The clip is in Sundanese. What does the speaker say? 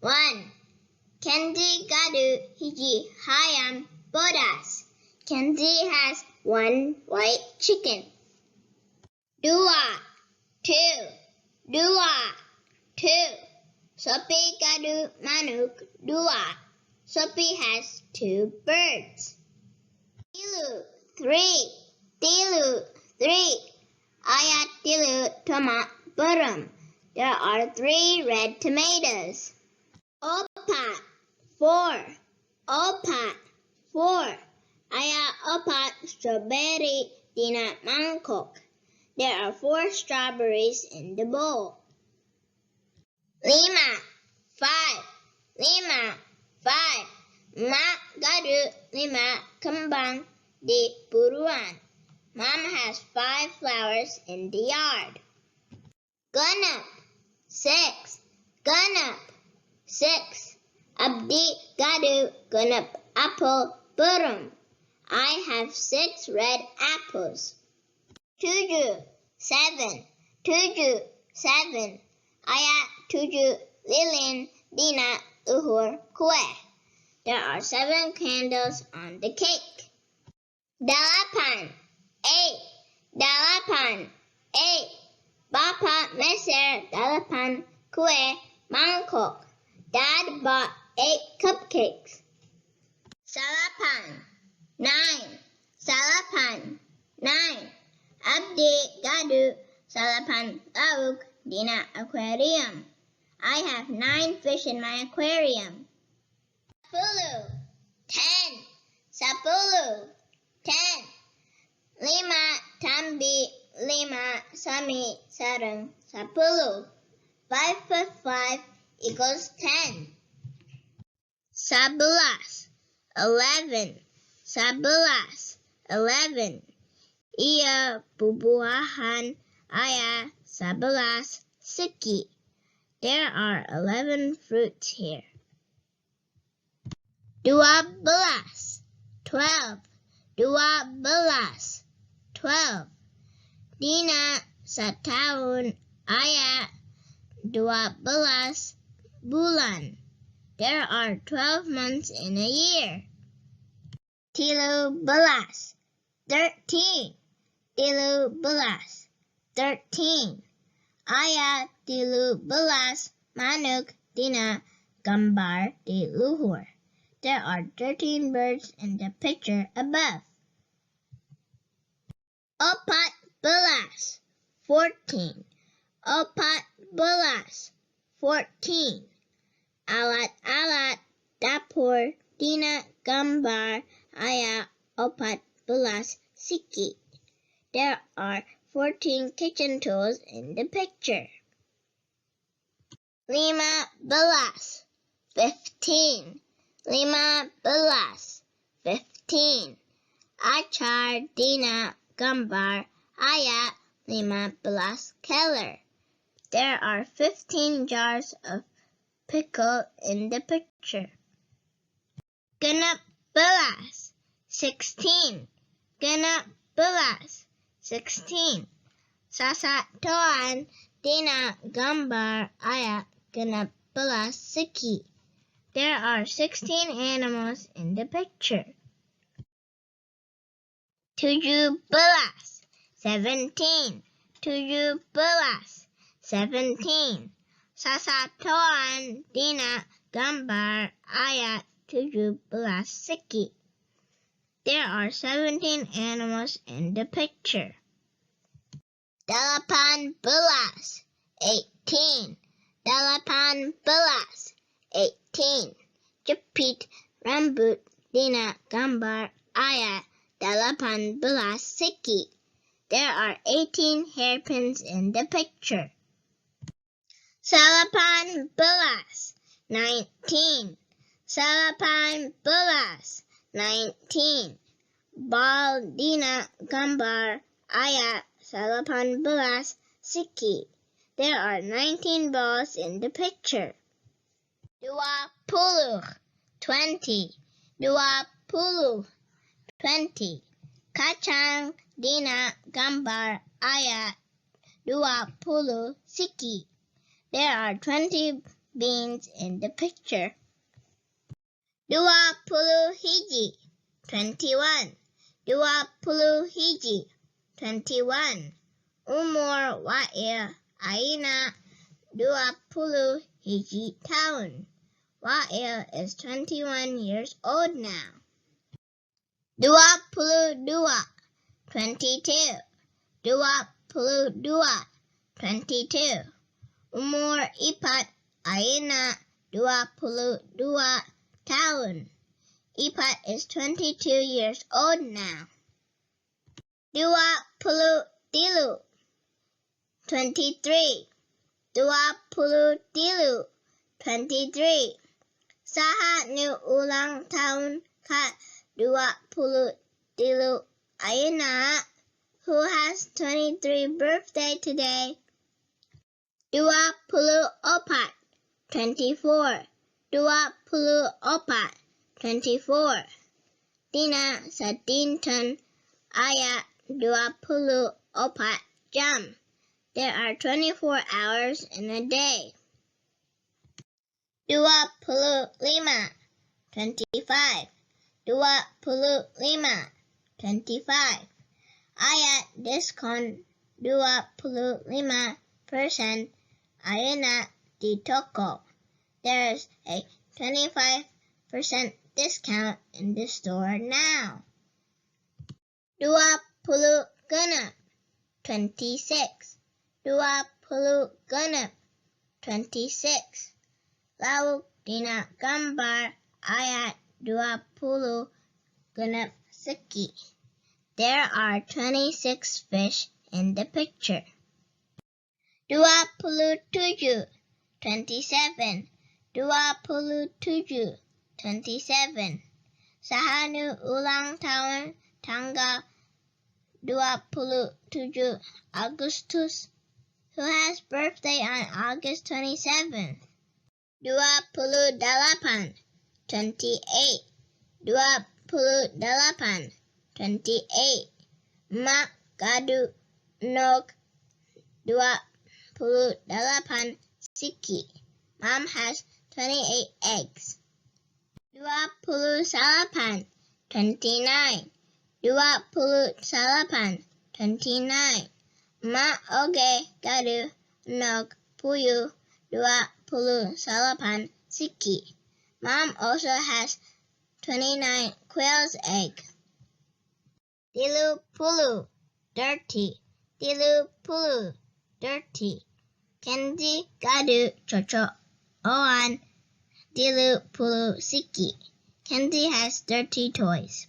1. Kenzie gaduh hiji hayam bodas. Kenzie has 1 white chicken. Dua, 2, dua, 2. Sophie gaduh manuk dua. Sophie has 2 birds. Tilu, 3, tilu, 3. Aya tilu tomat beureum. There are 3 red tomatoes. Opat, 4, opat, 4. Aya opat strawberry dina mangkok. There are 4 strawberries in the bowl. Lima, 5, lima, 5. Ma gaduh lima kembang di buruan. Mom has 5 flowers in the yard. Genep, 6, genep, 6. Abdi gaduh genep apel beureum. I have 6 red apples. Tujuh, 7, tujuh, 7. Aya tujuh lilin dina luhur kue. There are 7 candles on the cake. Dalapan, 8, dalapan, 8. Bapa meser dalapan kue mangkok. Dad bought 8 cupcakes. Salapan, 9, salapan, 9. Abdi gaduh salapan lauk dina aquarium. I have 9 fish in my aquarium. Sepuluh, 10, sepuluh, 10. Lima tambih lima sami sareng sepuluh. 5 plus 5 equals 10. Sebelas, 11, sebelas, 11. Ieu bubuahan aya sebelas siki. There are 11 fruits here. Dua belas, 12, dua belas, 12. Dina sataun aya dua belas bulan. There are 12 months in a year. Tilu belas, 13. Tilu belas, 13. Aya tilu belas manuk dina gambar di luhur. There are 13 birds in the picture above. Opat belas, 14. Opat belas, 14. Alat-alat dapur dina gambar aya opat belas siki. There are 14 kitchen tools in the picture. Lima belas, 15. Lima belas, 15. Acar dina gambar aya lima belas keler. There are 15 jars of pickle in the picture. Genep belas, 16. Genep belas, 16. Sasatoan dina gambar aya genep belas siki. There are 16 animals in the picture. Tujuh belas, 17. Tujuh belas, 17. Sasatoan dina gambar aya tujuh belas siki. There are 17 animals in the picture. Dalapan belas, 18. Dalapan belas, 18. Jepit rambut dina gambar aya dalapan belas siki. There are 18 hairpins in the picture. Salapan belas, 19. Salapan belas, 19. Bal dina gambar aya salapan belas siki. There are 19 balls in the picture. Dua puluh, 20. Dua puluh, 20. Kacang dina gambar aya dua puluh siki. There are 20 beans in the picture. 21, 21. 21, 21. Umur Wael Aina 21 tahun. Wael is 21 years old now. 22, 22. 22, 22. Umur Ipat Aina 22 tahun. Ipat is 22 years old now. 23, 23. 23, 23. Saha nu ulang tahun ka 23 Aina, who has 23 birthday today. 24, 24. 24, 24. Dina sadinten ayat 24 jam. There are 24 hours in a day. 25, 25. 25, 25. Ayat diskon 25% Aina di toko. There's a 25% discount in the store now. 26, 26. 26, 26. Lauk dina gambar ayat 26 siki. There are 26 fish in the picture. 27, 27. 27, 27. Sahanu ulang tahun tanggal 27 Agustus, who has birthday on August 27th. 28, 28. 28, 28. Mak gadu nok 28 siki. Mom has 28 eggs. 29, 29. 29, 29. Ma oge gadu nok puyu 29 siki. Mom also has 29 quail's egg. 30, 30. 30, 30. Kenji gadu chocho oan 30 siki. Kenzie has 30 toys.